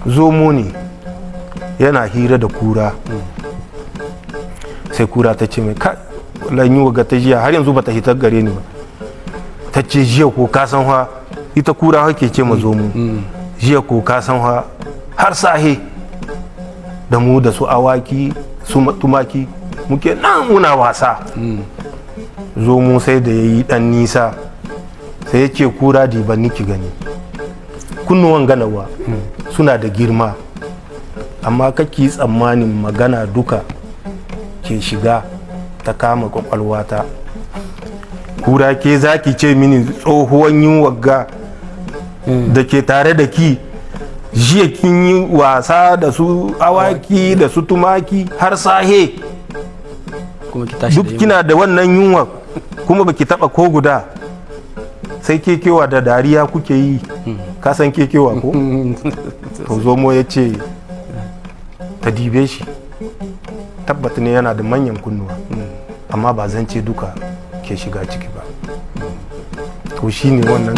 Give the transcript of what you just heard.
Zomo ne yana hira da kura, sai kura ta ce mai, "Kai, wallahi yunwa ga ta jiya har yanzu bata hitar gare ni ba." Ta ce, "Jiya ko ka san fa," ita kura hake ce ma zomo, "jiya ko ka san fa har sahe da mu da su awaki, su tumaki muke nan muna wasa." Zomo sai da ya yi dan nisa, sai ya ce, "Kura, diba niki gani, kunnuwan ganawa suna da girma, amma kake tsammanin magana duka ke shiga ta kama kwakwalwata. Kura, ke za ki ce mini tsohuwan yunwagga da ke tare da ki, jiya kin yi wasa da su awaki da su tumaki har sahe, kuma ki tashi duk da yunwa. Kina da wannan yunwa kuma baki taba ko guda, sai kekewa da dariya kuke yi. Ka san kekewa ko?" To, zomo ya ce ta dibe shi, tabbata ne yana da manyan kunnuwa, amma ba zance duka ke shiga ciki ba. To, shine wannan.